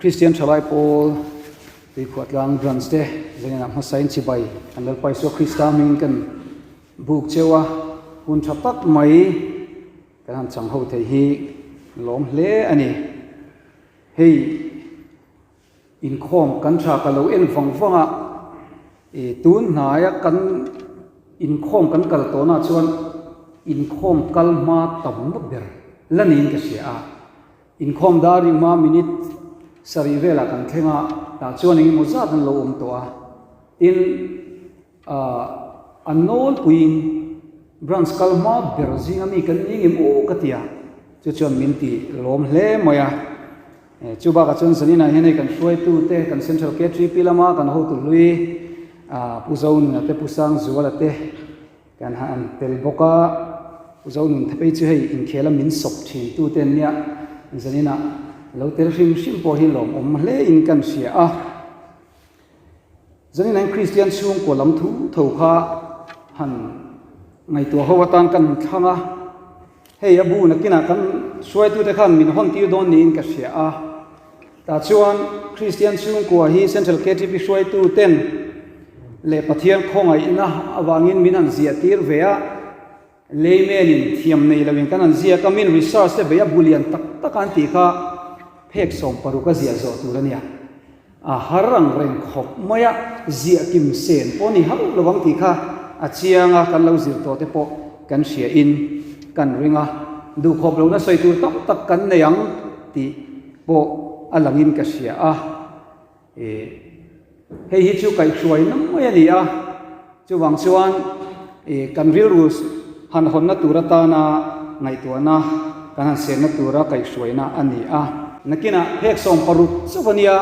Kristian Thalai Pawl Tuikhuahtlang Branch te zaninah hmasain chibai kan Lalpa Isua Krista hmingin kan buk cheu a, hun tha tak mai kan han chang ho thei hi lawm hle a ni. Hei inkhawm kan tha ka lo en vang vang a, tun hnaia kan inkhawm kan kal tawhna chuan inkhawm kal hma tamna ber la niin ka hria a. Inkhawm dar ringma minute sarih velah kan thleng a, tah chuan eng emaw zat an lo awm tawh a. Tin, ahh an nawlpuiin branch kal hma ber zinga mi kan ni ngem aw ka ti a, chu chuan min ti lawm hle mai a. Chu bakah chuan zaninah hian hei kan hruaitute, kan Central KTP lama kan hotu hlui ahh Pu Zonuna te, Pu Sangzuala te, Kan han tel bawk a, U Zonun Thapei chu hei inkhel a min sawp thin tu te an nia, zaninah lo tel hrim hrim pawh hi lawmawm hle in kan hria a. Zaninah hian Kristian chhungkaw lam thu tho kha han ngaihtuah ho atan kan thlang a, hei a bu nakinah kan hruaitute khan min hawn tir dawn niin ka hria a. Tah chuan Kristian chhungkua hi Central KTP hruaitu ten leh Pathian khawngaihna avangin min han ziah tir ve a, layman in thiam nei loin kan han ziak a, min research te bei a bu lian tak tak an tih kha phek 16 a ziah zawh tur a nia. A har ang reng khawp mai a, ziah kim sen pawh ni hauh lo ang tih kha a chiang a, kan lo zir tawh te pawh kan hria in kan ring a, duhkhawp lohna sawi tur tam tak kan nei ang tih pawh a langin ka hria a, ih hei hi chu kaihhruaina mai a ni a, chuvang chuan ih kan rilru han hawnna tur atana ngaihtuahna kan han senna tura kaihhruaina a ni a. Nakinah phek 16 chauh a nia,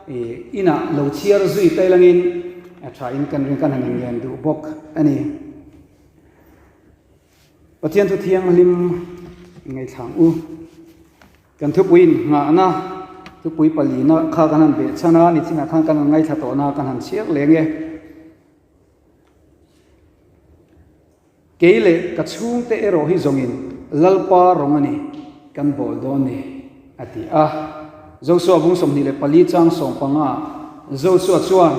ih inah lo chhiar zui ta ilangin a thain kan ring kan han inngen duh bawk a ni. Pathian thu thianghlim ngaihthlang u. Kan thupuiin nghahna thupui palina kha kan han beh chhan a, nichinah khan kan han ngaithla tawhna kan han chhiar leng e. Kei leh ka chhungte erawh hi zawngin Lalpa rawng a ni, kan bawl dawn ni, a ti a. Josua bung 24 chang 15 Josua chuan,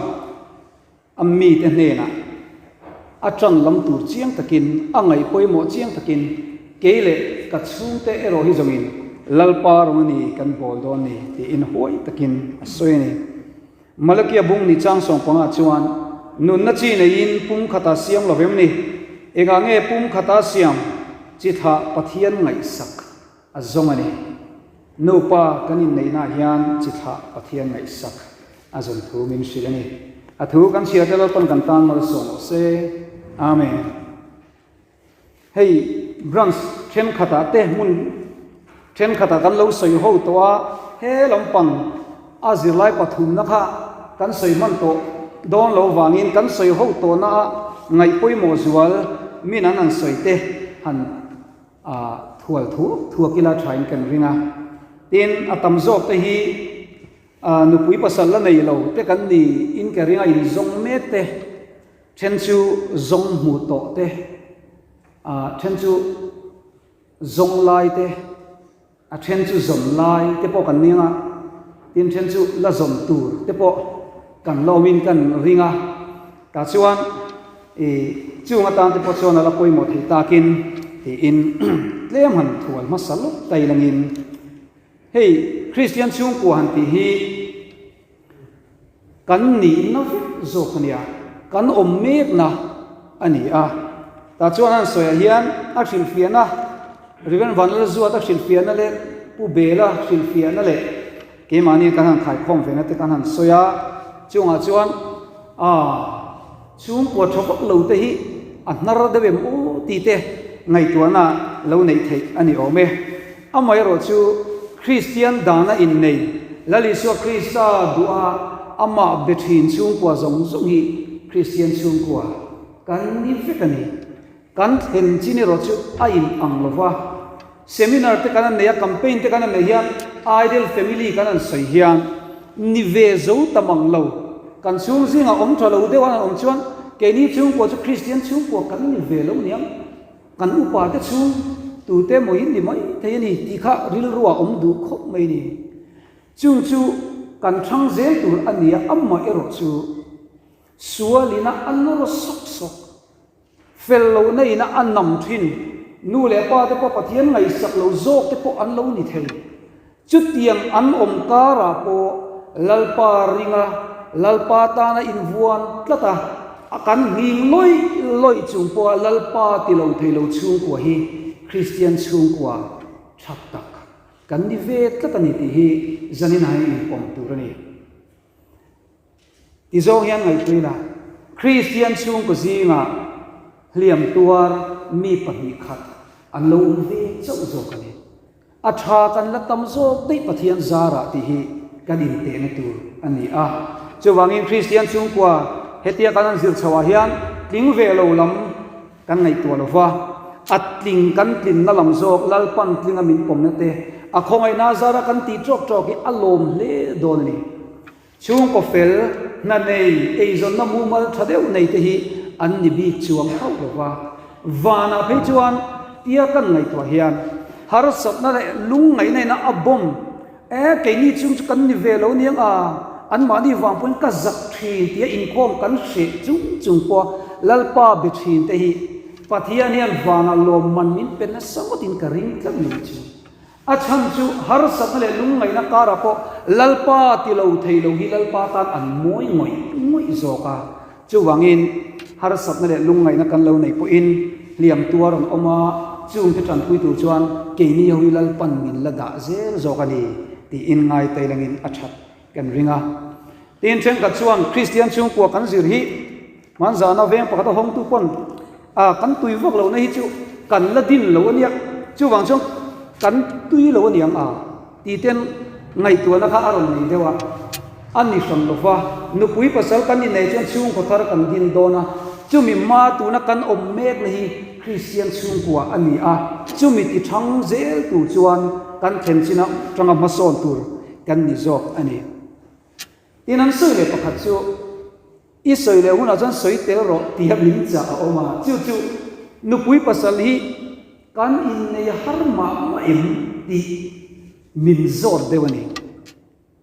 A mite hnenah a ṭan lam tur chiang takin, a ngaih pawimawh chiang takin, kei leh ka chhungte erawh hi zawngin Lalpa rawng a ni kan bawl dawn ni tiin huai takin a sawi a ni. Malakia bung ni chang 15 chuan, Nunna chi neiin pum khata siam lo vem ni? Engah nge pum khata siam chi thlah Pathian ngaihsak a zawng a ni. Nupa kan inneihnaah hian chi thlah Pathian ngaihsak a zawn thu min hrilh a ni. A thu kan chhiar te Lalpan kan tan malsawm rawh se. Amen. Hei branch thenkhatah te hmun thenkhatah kan lo sawi ho tawh a, he lampang a zirlai pathumna kha kan sawi hman tawh dawn lo vangin kan sawi ho tawhna a ngaih pawimawh zual min an han sawi te han A thual thuak thuak ila thain kan ring a, tin a tam zawk te hi nupui pasal la nei lo te kan ni in ka ring a, in zawng mek te, then chu zawng hmu tawh te, then chu zawng lai te, A then chu zawm lai te pawh kan ning a, tin then chu la zawm tur te pawh kan la awmin kan ring a. Tah chuan i chung atan te pawh chuan a la pawimawh thei takin tiin tlem han thual hmasa lawk ta ilangin hei Kristian chhungkua han tih hi Kan nihna vek zawk a nia, kan awm mekna a ni a. Tah chuan an sawiah hian a hrilhfiahna, Rev. Vanlalzuata hrilhfiahna leh Pu Bela hrilhfiahna leh keimahni kan han khaikhawm vena te kan han sawi a. Chungah chuan a chhungkua tha vak lo te hi a hnar deuh em aw tih te ngaihtuahna lo neih theih a ni awm e. Amaherawh chu Kristian dana innei, Lal Isua Krista duha amah be thin chhungkua zawng zawng hi Kristian chhungkua kan ni vek a ni. Kan thlen chin erawh chu a in ang lo va. Seminar te kan han nei a, campaign te kan han nei hian ideal family kan han sawi hian ni ve zo tam ang lo. Kan chhung zingah awm tha lo deuh an han awm chuan keini chhungkua chu Kristian chhungkua kan ni ve lo niang. Kan upa te chu tute maw in ni mai thei a ni tih kha rilru ah awm duh khawp mai a ni. Chung chu kan thang zel tur a ni a, amaherawhchu sualina a nawr sawk sawk, fel lohna ina a nam thin, nu leh pa te pawh Pathian ngaihsak lo zawk te pawh an lo ni thei. Chutiang an awm karah pawh Lalpa ringa Lalpa tana invuan tlat a, a kan nghing lawih lawih chung pawha Lalpa ti lo thei lo chhungkua hi Kristian chhungkua tha tak kan ni ve tlat a ni tih hi zanin ah hian inpawm tur a ni. Ti zawng hian ngaihtuah ila, Kristian chhungkaw zingah hliam tuar mi 2 khat an lo awm ve chauh zawk a ni. A tha kan la tam zawk daih Pathian zarah tih hi kan intehna tur a ni a. Chuvangin Kristian chhungkua hetia kan han zir chhoah hian tling ve lo lam kan ngaihtuah lo va, a tling kan tlinna lam zawk Lalpan tlinga min pawmna te a khawngaihna zara kan tih tawk tawk hi a lawm hle dawn a ni. Chhungkaw fel, hna nei, eizawnna mumal tha deuh nei te hi an ni bik chuang hauh lo va. Vanah phei chuan tia kan ngaihtuah hian harsatna leh lungngaihna ina a bawm e, keini chung chu kan ni ve lo niang a, anmahni vang pawhin ka zak thin tia inkhawm kan hreh chung chung pawha Lalpa be thin te hi Pathian hian vanah lawmman min pe nasa ngawtin ka ring tlat mai chu. A chhan chu harsatna leh lungngaihna karah pawh Lalpa ti lo thei lo hi Lalpa tan an mawi ngawih ngawih zawk a. Chuvangin harsatna leh lungngaihna kan lo nei pawhin hliam tuar an awm a, chungte tanpui tur chuan keini ho hi Lalpan min la dah zel zawk a ni tiin ngai tailangin a that kan ring a. Tin, thenkhat chuan Kristian chhungkua kan zir hi hmanzana veng pakhata hawngtu pawn a kan tui vak lohna hi chu kan la din lo a nia, chuvang chuan kan tui lo a niang a ti ten ngaihtuahna kha a rawn nei deuh a, a ni hran lo va, nupui pasal kan inneih chuan chhungkaw thar kan din dawn a, chumi hma tuna kan awm mekna hi Kristian chhungkua a ni a, chumi ti thang zel tur chuan kan thlen chin atanga hmasawn tur kan ni zawk a ni. Tin an sawi leh pakhat chu, I sawi leh hunah chuan sawi tel rawh tia min chah a awm a, chu chu nupui pasal hi kan innei har mah mah em tih min zawt deuh a ni.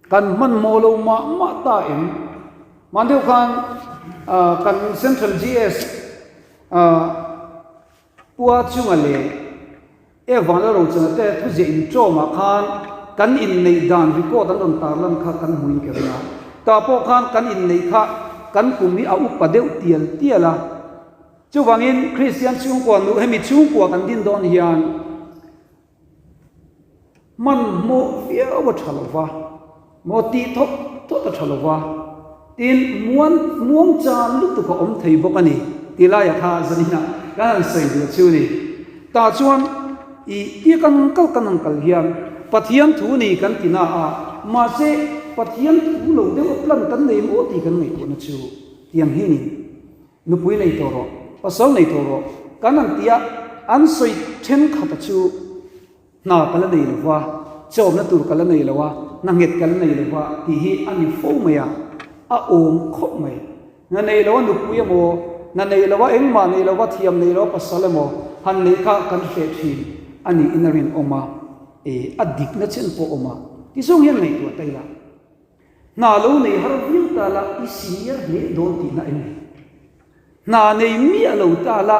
Kan hmanhmawh lo mah mah ta em? Hman deuh khan kan Central GS Pua chunga leh E Vanlalrochana te thuziah inṭawmah khan kan inneih dan record an rawn tarlan kha kan hmuin ka ring a. Tah pawh khan kan inneih kha kan kum hi a upa deuh tial tial a. Chuvangin Kristian chhungkua nu hemi chhungkua kan din dawn hian Hmanhmawh viau a tha lo va, maw tih thawt thawt a tha lo va, tin muan muang chan lutuk a awm thei bawk a ni ti laiah kha zaninah kan han sawi duh chu ni. Tah chuan i tia kan kal kan han kal hian Pathian thu ni kan ti na a, mahse Pathian thu lo deuh a plan kan nei maw tih kan ngaihtuahna chu tiang hi ni. Nupui nei tawh rawh, pasal nei tawh rawh kan han ti a, an sawi thenkhat a chu hna ka la nei lo va, chawmna tur ka la nei lo a, hna nghet ka la nei lo va tih hi a ni fo mai a, a awm khawp mai. Hna nei lo a nupui emaw, hna nei lo a engmah nei lo va, thiam nei lo a pasal emaw han neih kha kan hreh thin a niin a rinawm a, e a dikna chen pawh awm a, tizawng hian ngaihtuah ta ila. Hna lo nei har viau ta la i senior hle dawn tihna em ni? Hna nei miah lo ta la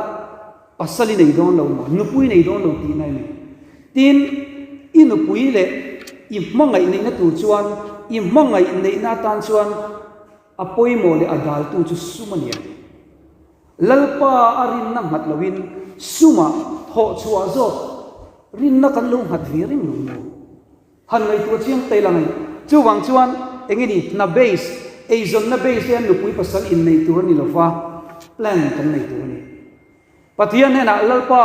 pasal i nei dawn lo maw? Nupui nei dawn lo tihna em ni? Tin, i nupui leh i hmangaih neihna tur chuan i hmangaih neihna atan chuan a pawimawh leh a daltu chu sum a ni ang. Lalpa a rinna nghat loin sumah thawh chhuah zawk rinna kan lo nghat ve reng lo maw? Han ngaihtuah chiang ta ila ngai. Chuvang chuan eng nge hna base, eizawnna base hian nupui pasal innei tur a ni lova, plan kan nei tur a ni. Pathian hnenah Lalpa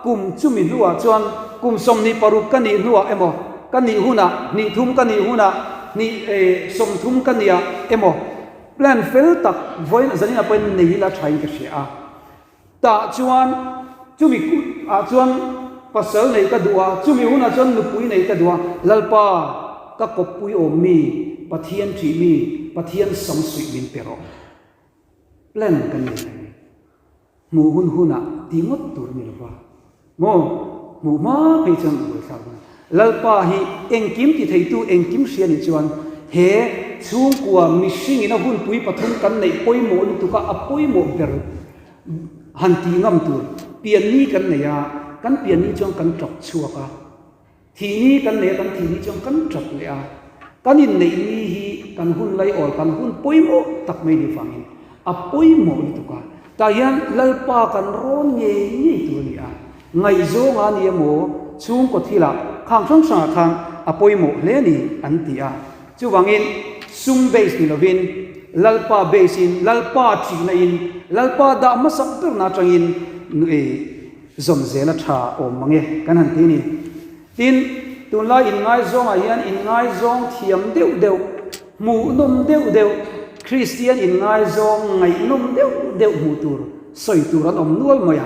kum chumi hnuah chuan kum 26 ka nih hnuah emaw, ka nih hunah, hnih thum ka nih hunah, hnih 30 ka niah emaw plan fel tak vawiin zaninah pawhin nei ila thain ka hria a. Tah chuan chumi kut ah chuan pasal neih ka duh a, chumi hunah chuan nupui neih ka duh a, Lalpa ka kawppui awm mi, Pathian ṭih mi, Pathian sam suih min pe rawh. Plan kan nei a ni. Hmuh hun hunah ti ngawt tur a ni lo va. Maw? Hmuh hma phei chuan a buaithlak dawn. Lalpa hi engkim ti theitu, engkim hria nih chuan He chhungkua mihringin a hunpui pathum kan neih pawimawh lutuk a, a pawimawh ber han tih ngam tur pianni kan nei a, kan pianni chuan kan tap chhuak a, thihni kan nei a, kan thihni chuan kan tap leh a, kan inneih ni hi kan hun laiawl kan hun pawimawh tak mai ni vangin a pawimawh lutuk a, tah hian Lalpa kan rawn ngei ngei tur a ni a. Ngaihzawng a ni emaw chhungkaw thilah khang hrang hrangah khan a pawimawh hle a ni an ti a. Chuvangin sum base ni lovin Lalpa base in, Lalpa thihna in, Lalpa dah hmasak berna atangin zawm zel a tha awm mang e kan han ti a ni. Tin, tunlai inngaizawngah hian inngaizawng thiam deuh deuh, hmuhnawm deuh deuh, Kristian inngaizawng ngaihnawm deuh deuh hmuh tur, sawi tur an awm nual mai a,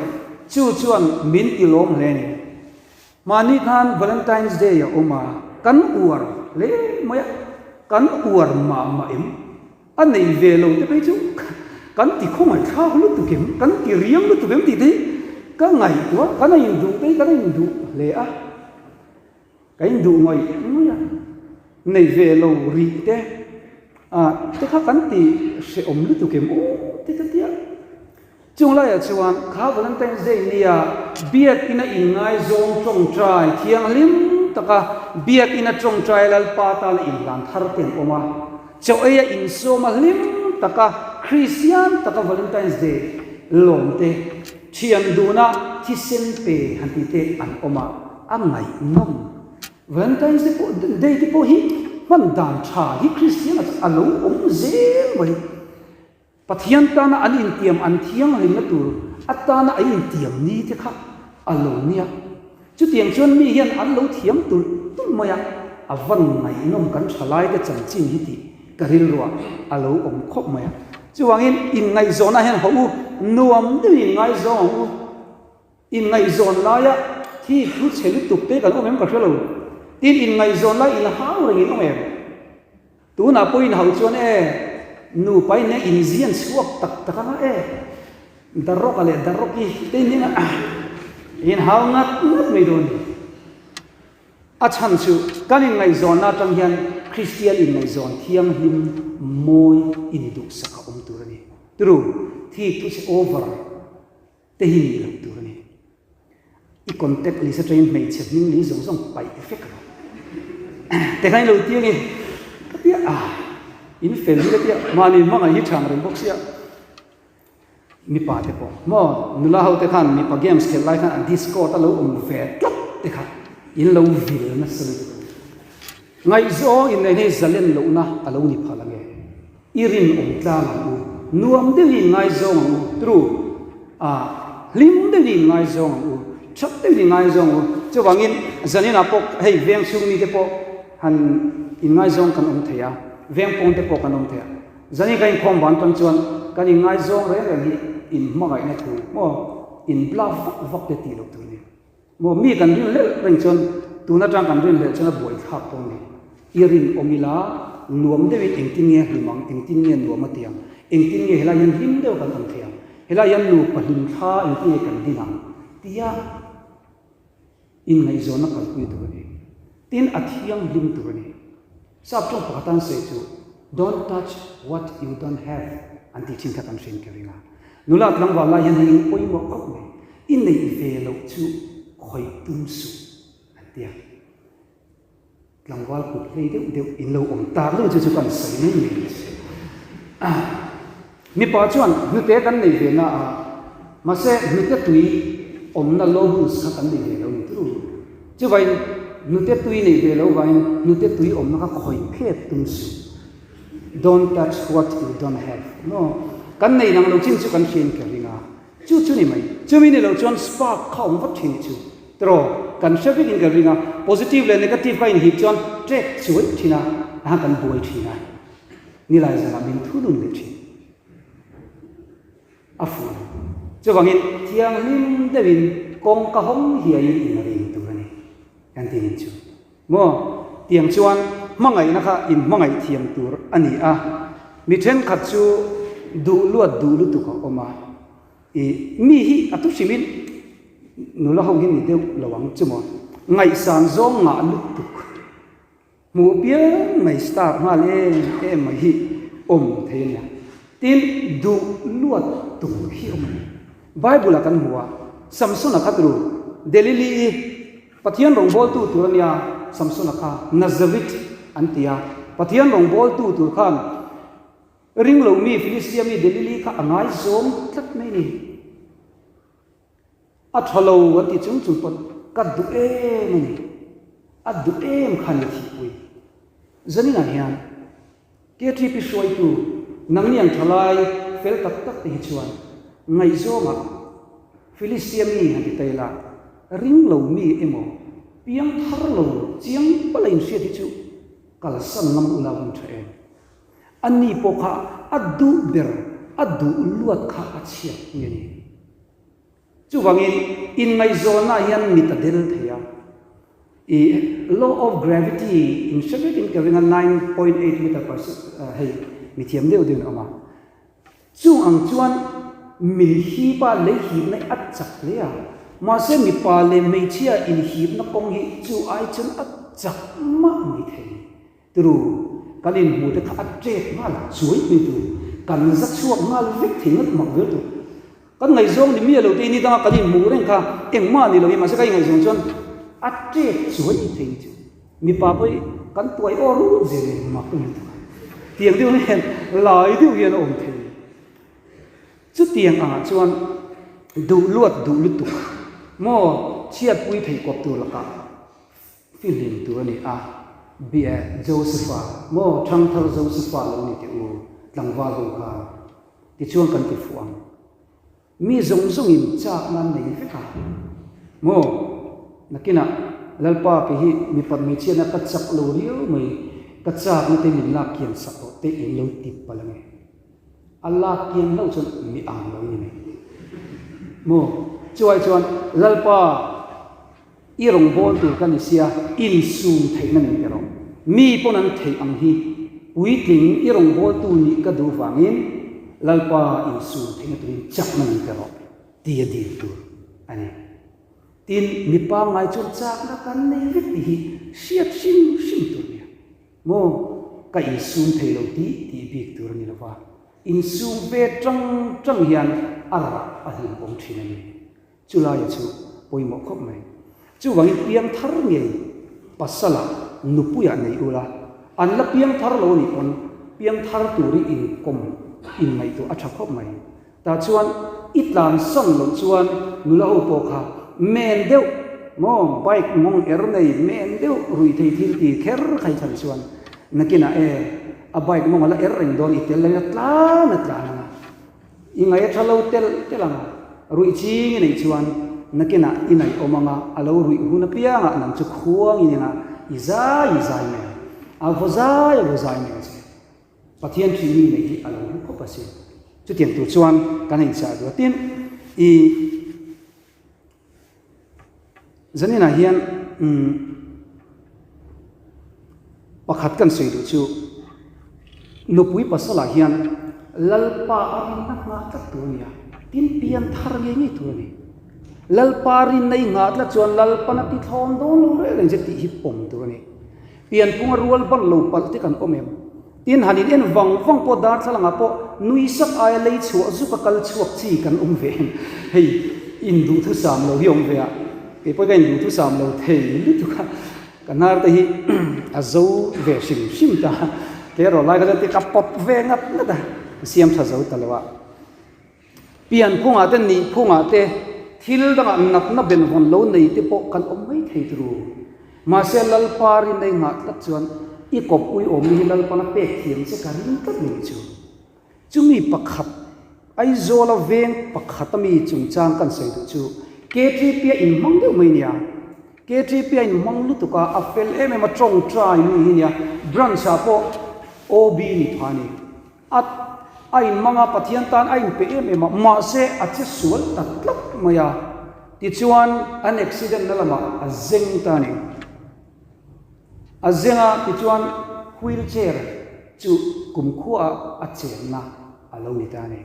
chu chuan min ti lawm hle a ni. Mahni khan Valentine's Day a awm a, kan uar hle mai a, kan uar mah mah em? A nei ve lo te phei chu kan ti khawngaihthlak lutuk em, kan ti riang lutuk em tih te hi ka ngaihtuah, kan a induh te hi kan a induh hle a, ka induh ngawih ngawih a, nei ve lo rih te ah te kha kan ti hrehawm lutuk em aw te ka tia. Chung laiah chuan kha Valentine's Day nia biakina inngaizawng tawngtai thianghlim taka biakina tawngtai Lalpa tana inhlan thar te an awm a. Chaw eia insawma hlim taka Kristian taka Valentine's Day lawm te, thian duna thisen pe han tih te an awm a, a ngaihnawm. Valentine's Day pawh Day te pawh hi hman dan tha hi Kristian ah chuan a lo awm zel mai. Pathian tana an intiam an thianghlimna tur atana a intiam ni te kha a lo nia. Chutiang chuan mi hian an lo thiam tulh tulh mai a, a van ngaihnawm kan thalai te chanchin hi tih ka rilruah a lo awm khawp mai a. Chuvangin inngaihzawnah hian haw u, nuam deuhin inngaizawng ang u. Inngaihzawn laia thi thu chhe lutuk te kan awm em ka hre lo. Tin, inngaihzawn lai inhau reng in awm em? Tunah pawh inhau chuan e, nupa in eng inzian chhuak tak tak anga e, Darrawka leh Darrawki te in eng inhau ngat ngat mai dawn ni. A chhan chu kan inngaihzawnna atang hian Kristian inngaihzawn thianghlim mawi induhsak a awm tur a ni. Turu, thi thu chhe over. Te hi nih loh tur a ni. I contact list atangin hmeichhe hming li zawng zawng paih vek rawh. Te khan i lo ti ange ka tia a, in fel hi ka tia mahni hmangaih hi thang reng bawk sia. Mipa te pawh maw nula ho te khan mipa games khelh lai khan a discord a lo awm ve tlat te kha in lo vil nasa lutuk a ni. Ngaihzawng inneih hi zalen lohna a lo ni phal ange. I rinawm tlang ang u, nuam deuhin ngaizawng ang u, tru a, hlim deuhin ngaizawng ang u, that deuhin ngaizawng ang u. Chuvangin zaninah pawh hei veng chhung mite pawh han inngaizawng kan awm thei a, veng pawn te pawh kan awm thei a. Zanin kan inkhawm van tan chuan kan inngaizawng reng reng hi inhmangaihna thu maw inbla vak vak te tih loh tur a ni. Maw mi kan rin hlelh reng chuan tun atang kan rin hlelh chuan a buai thlak dawn ni. I rin awm ila nuam deuhin engtin nge hlim ang, engtin nge nuam a ti ang, engtin nge helai hian hlim deuh kan awm thei ang, helai hian nupa hlim thla engtin nge kan din ang tia inngaihzawnna kalpui tur a ni. Tin a thianghlim tur a ni. Sap tawng pakhat an sawi chu Don't touch what you don't have an tih thin kha kan hriat ka ring a. Nula tlangval lai hian hei in pawimawh khawp mai. I neih ve loh chu khawih tum suh an ti a. Tlangval kut hlei deuh deuh in lo awm tak deuh chu chu kan sawi mai mai a ni. Mipa chuan hnute kan nei ve na a, mahse hnute tui awmna lobules kha kan nei ve lo ni turu. Chuvain hnute tui nei ve lo vangin hnute tui awmna kha khawih phet tum suh. Don't touch what you don't have. No. Kan nei nang lo chin chu kan hriain ka ring a. Chu chu ni mai. Chumi ni lo chuan spark kha awm vat thin chu. Tiraw, kan hre vekin ka ring a. Positive leh negative kha inhip chuan trek chuai thin a, aha kan buai thin a. Nilai zanah min thunun leh thin. A fuh lo. Chuvangin thianghlim deuhin kawngka hawng hiaiin in ring tur a ni. Kan ti nin chu. Maw? Tiang chuan hmangaihna kha in hmangaih thiam tur a ni a. Mi thenkhat chu duh luat duh lutuk a awm a. I mi hi a thu hrimin nula ho hi ni deuh lo ang chu maw? Ngaihsan zawng ngah lutuk. Hmuh piang mai star nghal em em mai hi awm thei a nia. Tin, duh luat tur hi awm a ni. Bible-ah kan hmu a, Samsona kha turu Delili-i Pathian rawngbawltu tur a nia, Samsona kha Nazarite an ti a, Pathian rawngbawltu tur khan ringlo mi Filistia mi Delili kha a ngaizawm tlat mai a ni. A tha lo an ti chung chung pawn ka duh em a ni. A duh em kha ni thihpui. Zaninah hian KTP hruaitu nangni ang thalai fel tak tak te hi chuan ngaihzawngah Filistia mi han ti ta ila, ring lo mi emaw piang thar lo chiang pala inhriat hi chu kalsan ngam ula hun tha em. Ani pawh kha a duh ber, a duh luat kha a chhiatpui a ni. Chuvangin, inngaihzawnna hian mit a del thei a. I law of gravity in hre vekin ka ring a, 9.8 meter per hei mithiam deuh deuhin a awm a. Chung ang chuan min hip a, lei hipna hi a chak hle a. Mahse mipa leh hmeichhia inhipna kawng hi chu ai chuan a chak mah mai thei. Turu, kan inhmu te kha a ṭek nghal chuai mai tur, kan za chhuak nghal vek thei ngat mak vel tur. Kan ngaihzawng ni miah lo te ni danga kan inhmuh reng kha engmah ni lo i, mahse ka ingaihzawng chuan a ṭek chuai thei ni chu. Mipa pawh hi kan tuai aw rut zel i mak lutuk a, tiang deuh hian lai deuh hian a awm thei. Chutiang angah chuan duh luat duh lutuk maw chhiatpui thei kawp tur lakah Fihlim tur a ni a, bia Josepha maw ṭhangthar Josepha lo ni teh u, tlangval ho khan tichuan kan ti fuh ang. Mi zawng zawngin chak nan nei vek a maw? Nakinah Lalpa kei hi mipat hmeichhiatna ka chak lo riau mai, ka chakna te min lak kian sak rawh te in lo ti palh ange. A lak kian hlauh chuan mi ang lo ni mai maw? Chuai chuan Lalpa I rawngbâwl tur ka ni sia, insûm theihna min pe rawh. Mi pawn an theih ang hi puitling i rawngbâwltu nih ka duh vangin Lalpa insûm theihna turin chakna min pe rawh ti a dil tur a ni. Tin, mi pangngai chuan chakna kan nei vek tih hi hriat hrim hrim tur a nia. Maw, ka insûm thei lo tih tih bik tur a ni lo va, insûm ve ṭang ṭang hian a rah a hlimawm ṭhin a ni. Chu laia chu pawimawh khawp mai. Chuvangin piang thar ngei pasala nupuiah nei ula, an la piang thar lo anih pawn piang thar turi inkawm inngaihtuah a tha khawp mai. Tah chuan i tlansan loh chuan nula ho pawh kha men deuh maw bike mawng er nei men deuh ruih thei thil ti kher kha i thlan chuan nakinah e a bike mawng a la er reng dawn i tel lo in a tlan a tlan ang a. I ngaih a tha lo telh telh ang a, ruih ching i neih chuan nakinah i naih awm ang a, a lo ruih hun apiangah nang chu khuang i ning a, i zai i zai mai ang. A vaw zai a vaw zai mai ang che. Pathian thih mi neih hi a lo hlu khawp asin. Chutiang tur chuan kan inchah duh a. Tin, i Zaninah hian pakhat kan sawi duh chu nupui pasalah hian Lalpa a rinna nghah tlat tur a ni a, tin pian thar ngei ngei tur a ni. Lalpa rinna i nghah tlat chuan Lalpan a ti thlawm dawn lo reng reng che tih hi pawm tur a ni. Pianphunga rual ban lo palh te kan awm em? Tin, han in en vang vang pawh darthlalangah pawh nui sak aia lei chhuah zuka kal chhuak chi kan awm ve em? Hei, induhthusam lo hi awm ve a, kei pawh ka induhthusam lo thei lutuk a, ka hnar te hi a zo ve hrim hrim ta, tleirawl lai kha chuan ti ka pawp ve ngat ngat a, ka siam tha zo ta lo a. Pianphungah te, nihphungah te, thil dangah natna benvawn lo nei te pawh kan awm mai thei turu. Mahse, Lalpa rinna i nghah tlat chuan i kawppui awmna hi Lalpan a pek thiam che ka ring tlat mai chu. Chumi pakhat, Aizawla veng pakhata mi chungchang kan sawi duh chu KTP-a inhmang deuh mai nia. KTP-a inhmang lutuk a, a fel em em a, tawngtai mi hi nia. Branch-ah pawh OB ni pha a ni. A a inhmang a, Pathian tan a inpe em em a, mahse a che sual ta tlat mai a. Tichuan an accident na lamah a zeng ta a ni. A zeng a, tichuan wheel chair chu kumkhuaah a chenna a lo ni ta a ni.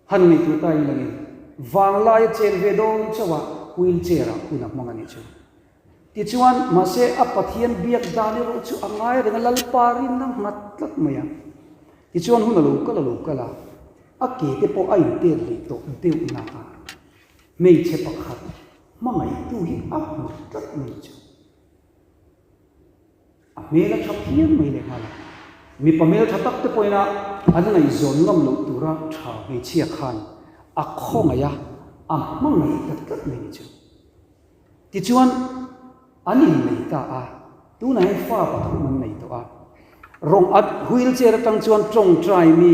Han ngaihtuah ta in langin vanglai a chen ve dawn chauh a, wheel chair ah hun a hmang a nih chu. Tichuan, mahse a Pathian biak dan erawh chu a ngai reng a, Lalpa rinna nghat tlat mai a. Tichuan hun a lo kal a lo kal a, a ke te pawh a intet leh tawh deuh nak a. Hmeichhe pakhat hmangaihtu hi a hmu tlat mai chu. A hmel a tha phian mai leh nghal a, mipa hmel tha tak te pawhin a an ngaihzawn ngam loh tura tha hmeichhia khan a khawngaih a, a hmangaih ta tlat mai ni chu. Tichuan an innei ta a, tunah hian fa pathum an nei tawh a. Rawng a wheelchair atang chuan tawngtai mi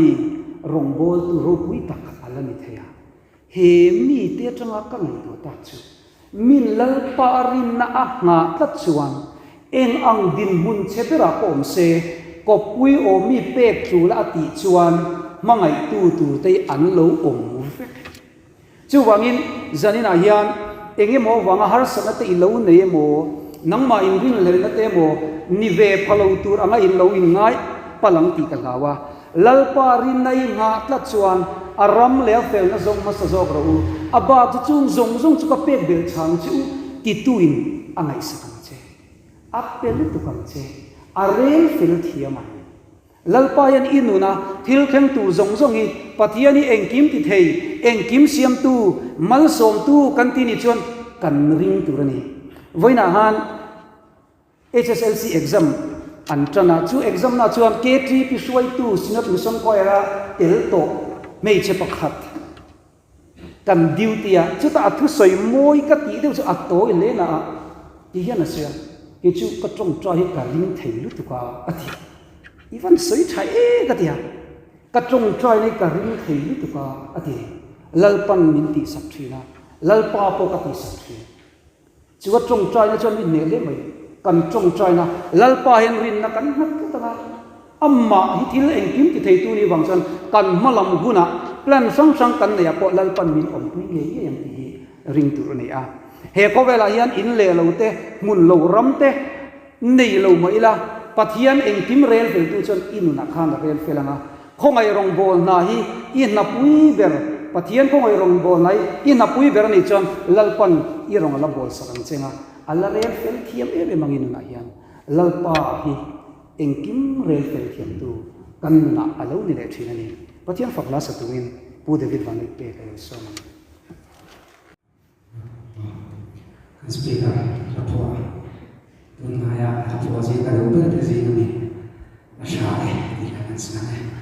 rawngbawltu ropui tak a la ni thei a. He mite atanga ka ngaihtuah tak chu min Lalpa a rinna a nghah tlat chuan eng ang dinhmun che berah pawh awm se, kawppui aw mi pek tul a tih chuan hmangaihtu turte hi an lo awm vek. Chuvangin zaninah hian eng emaw avanga harsatna te i lo nei emaw, nangmah inrinhlelhna te emaw ni ve pha lo tur anga in lo inngai palh ang tih ka hlau a. Lalpa rinna i nghah tlat chuan a ram leh a felna zawng hmasa zawk rawh u, a bak chu chung zawng zawng chu ka pek belh chhang che u tituin a ngaihsak ang che. A pe lutuk ang che. A rel fel thiam ang. Lalpa hian i nuna thil thleng tur zawng zawng hi Pathian hi engkim ti thei, engkim siamtu, malsawmtu kan ti nih chuan kan ring tur a ni. Vawiinah han HSLC exam an tan a, chu exam na chuan KTP hruaitu Synod Mission Choir a tel tawh hmeichhe pakhat kan duty a, chutah a thusawi mawi ka tih deuh chu a tawi hle na a ti hian a sawi a, kei chu ka tawngtai hi ka ring thei lutuk a a ti, i van sawi tha e ka ti a, ka tawngtai na hi ka ring thei lutuk a a ti, Lalpan min tihsak thin a, Lalpa pawh ka tihsak thin. Chu a tawngtaina chuan min hneh hle mai. Kan tawngtaina Lalpa hian rinna kan nghat tlat ang a, amah hi thil engkim ti theitu nih vang chuan kan hma lam hunah plan hrang hrang kan neihah pawh Lalpan min awmpui ngei ngei ang tih hi ring tur a ni a. He khawvelah hian in leh lo te, hmun lo ram te nei lo mah ila, Pathian engkim rel feltu chuan i nunah khan a rel fel ang a, Khawngaih rawngbâwl hna hi i hnapui ber, Pathian khawngaih rawngbâwl hna hi i hnapui ber a nih chuan Lalpan i rawn a la bâwlsak ang che nga, a la rel fel thiam em em ang i nunah hian. Lalpa hi engkim rel fel thiamtu kan nunah a lo ni leh thin a ni. Pathian fak hla sa turin Pu David Vanlipeka lo sawm ang. Kan speaker hla phuah tunlaia hla phuah zing ka duh ber te zing a ni. A tha e tih kha kan sawi ang e.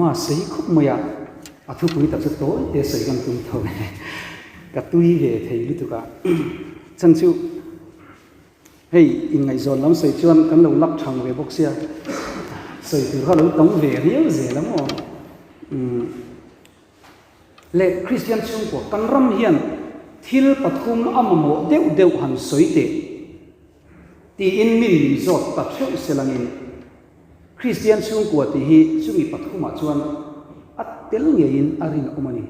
Hma sei khawp mai a, a thupui tak chu tawi te sawi kan tum tho e. Ka tui ve thei lutuk a, chhan chu hei inngaihzawn lam sawi chuan kan lo lak thang ve bawk sia, sawi tur kha lo tam ve riau zel ang aw. Umm leh Kristian chhungkua kan ram hian thil pathum a mamawh deuh deuh han sawi teh tiin min min zawt ta theuh selangin Kristian chhungkua tih hi chumi pathumah chuan a tel ngeiin a rinawm a ni.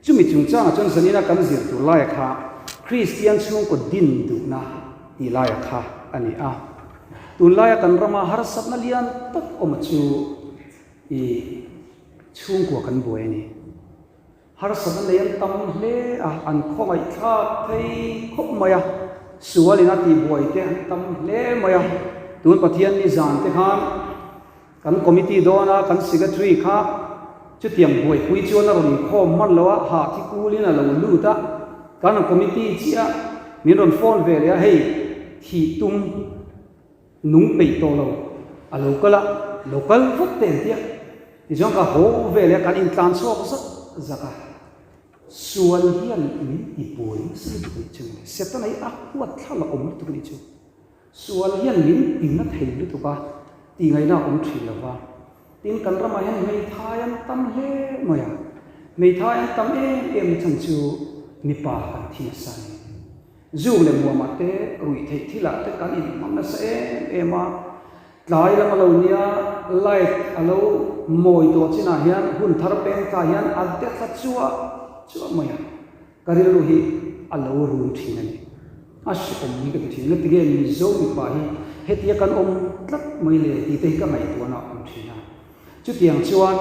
Chumi chungchangah chuan zanina kan zir tur laia kha Kristian chhungkaw din duhna tih laia kha a ni a. Tunlaia kan rama harsatna lian tak awma chu i chhungkua kan buai a ni. Harsatna nei an tam hle a, an khawngaihthlak phei khawp mai a, sualin a tihbuai te an tam hle mai a. Tun Pathian ni zan te khan kan committee dawna kan secretary kha chutiang buaipui chuan a rawn inkhawm hman lo a, hah thi kulin a lo lut a, kan committee chiah min rawn phone ve leh a, hei thih tum Nung peih tawh lo, a lo kal a, lo kal vat te an ti a. Tichuan ka haw ve leh a, kan intlan chhuak zak zak a. Sual hian min ti buai nasa lutuk anih chu mawle, Setana hi a huat thla la awm lutuk anih chu. Sual hian min ti na thei lutuk a, tihngaihna a awm thin lo va. Tin, kan ramah hian hmeithai an tam hle mai a, hmeithai an tam em em na chhan chu mipa kan thi nasa a ni. Zu leh muamah te, ruih theih thilah te kan inhmang nasa em em a, tlai lam a lo nia, light a lo mawi tawh chinah hian hun thar peng tla hian a de thla chuah chuah mai a, ka rilru hi a lo run thin a ni. A hrehawm hi ka ti thin, ngatinge Mizo mipa hi hetia kan awm tlat mai le tih te hi ka ngaihtuahna a awm thin a. Chutiang chuan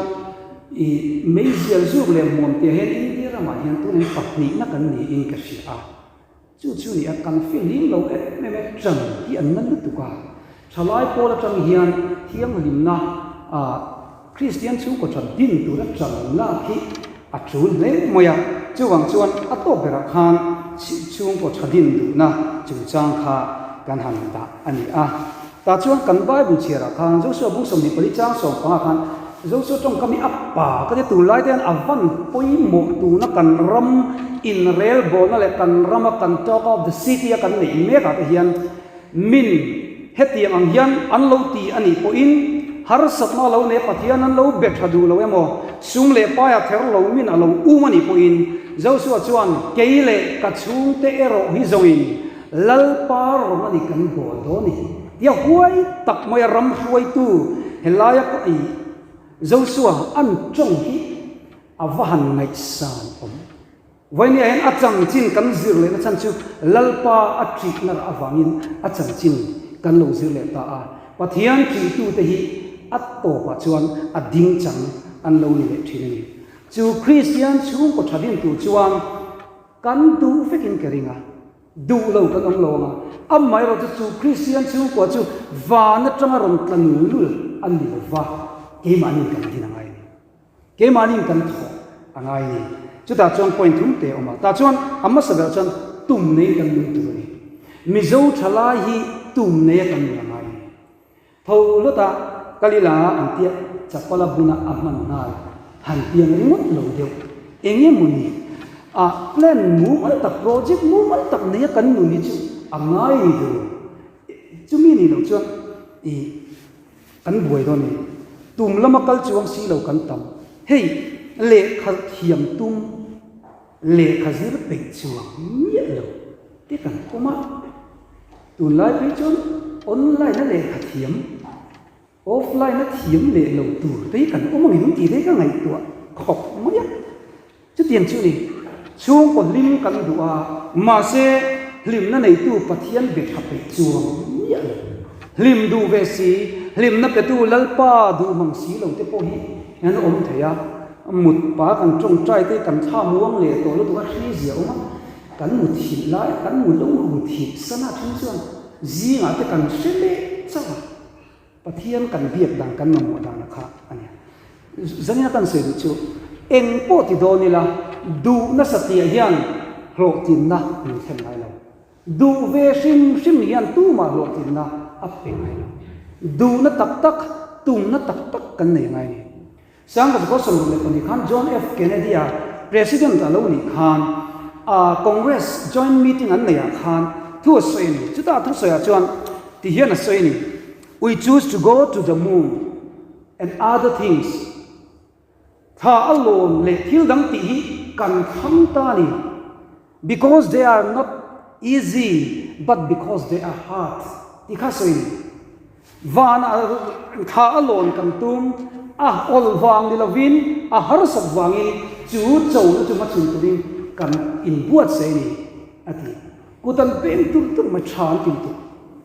i meizial zuk leh muam tih ah hian India ramah hian tunah hian pahnihna kan niin ka hria a. Chu chu ni a, kan fihlim lo em em e, ṭan hi an na lutuk a. Ṭhalai pawl aṭang hian thianghlimna ah Kristian chhungkaw ṭha din tura ṭan lak hi a ṭul hle mai a. Chuvang chuan a tawp berah khan chhungkaw ṭha din duhna chungchang kha kan han dah a ni a. Tah chuan kan Bible chhiarah khan Joshua bung 24 chang 15 khan Joshua tawngkam hi a pa ka tia tunlai te hian a van pawimawh tuna kan ram inrelbawlna leh kan rama kan talk of the city a kan neih mek ah te hian min hetiang ang hian an lo ti a nih pawhin harsatna a lo nei a Pathian an lo be tha duh lo emaw sum leh pai a kher lo min a lo um a nih pawhin Joshua chuan kei leh ka chhungte erawh hi zawngin Lalpa rawng a ni kan bawl dawn i tia huai tak maia ram hruaitu helaia pawh i Joshua an tawng hi a va han ngaihsan awm. Vawinia hian a chanchin kan zir lehna chhan chu Lalpa a ṭihna rah avangin a chanchin kan lo zir leh ta a. Pathian ṭihtute hi a tawpah chuan a dingchang an lo ni leh ṭhin a ni. Chu Kristian chhungkaw ṭha din tur chuan Kan duh vekin ka ring a, duh lo kan awm lo ang a, amaherawhchu chu Kristian chhungkua chu van atanga rawn tla nul nul a ni lo va, keimahniin kan din a ngai a ni. Keimahniin kan thawh a ngai a ni. Chutah chuan point thum te a awm a, tah chuan a hmasa berah chuan tum neiin kan nung tur a ni. Mizo thalai hi tum neia kan nun a ngai a ni. Tho lawt a, Kalila an tia chapal a buna a hman nghal han piang ringawt lo deuh. Eng emaw ni? A plan mumal tak, project mumal tak neia kan nun hi chu a ngai ni deuh. Chumi nih loh chuan i kan buai dawn a ni. Tum lama kal chuang si lo kan tam. Hei lehkha thiam tum. Lehkha zir peih chuang miah lo te kan awm a, tunlai phei chuan online a lehkha thiam, offline a thiam leh lo tur te hi kan awm ang em tih te hi ka ngaihtuah khawp mai a. Chutiang chu ni, chhungkaw hlim kan duh a, mahse hlimna neitu Pathian be tha peih chuang miah lo. Hlim duh ve si, hlimna petu Lalpa duh mang si lo te pawh hi an awm thei a. Mut pa kan tawngtai te kan thla muang leh tawh lutuk a hri zia awm a, kan mut thilh lai kan mut lo ru thilh sana then chuan zingah te kan hre leh chauh a, Pathian kan biak dan kan mamawh dan a kha a nia. Zanina kan sawi duh chu eng pawh ti dawn ila duh nasa tih ah hian hlawhtlinna min thlen ngai lo. Duh ve hrim hrim hian tumah hlawhtlinna a pe ngai lo. Duhna tak tak, tumna tak tak kan nei ngai a ni. 1972 khan John F. Kennedy-a President a lo nih khan a Congress joint meeting an neihah khan thu a sawi a ni. Chutah a thusawiah chuan ti hian a sawi a ni, We choose to go to the moon and other things. Thla a lawn leh thil dang tih hi kan thlang ta a ni. Because they are not easy but because they are hard tih kha sawi a ni. Van a thla a lawn kan tum a awl vang ni lovin a harsat vangin chu chona chu hmachhun turin kan inbuatsaih a ni a ti. Kut an peng tur tur mai tha an ti lutuk.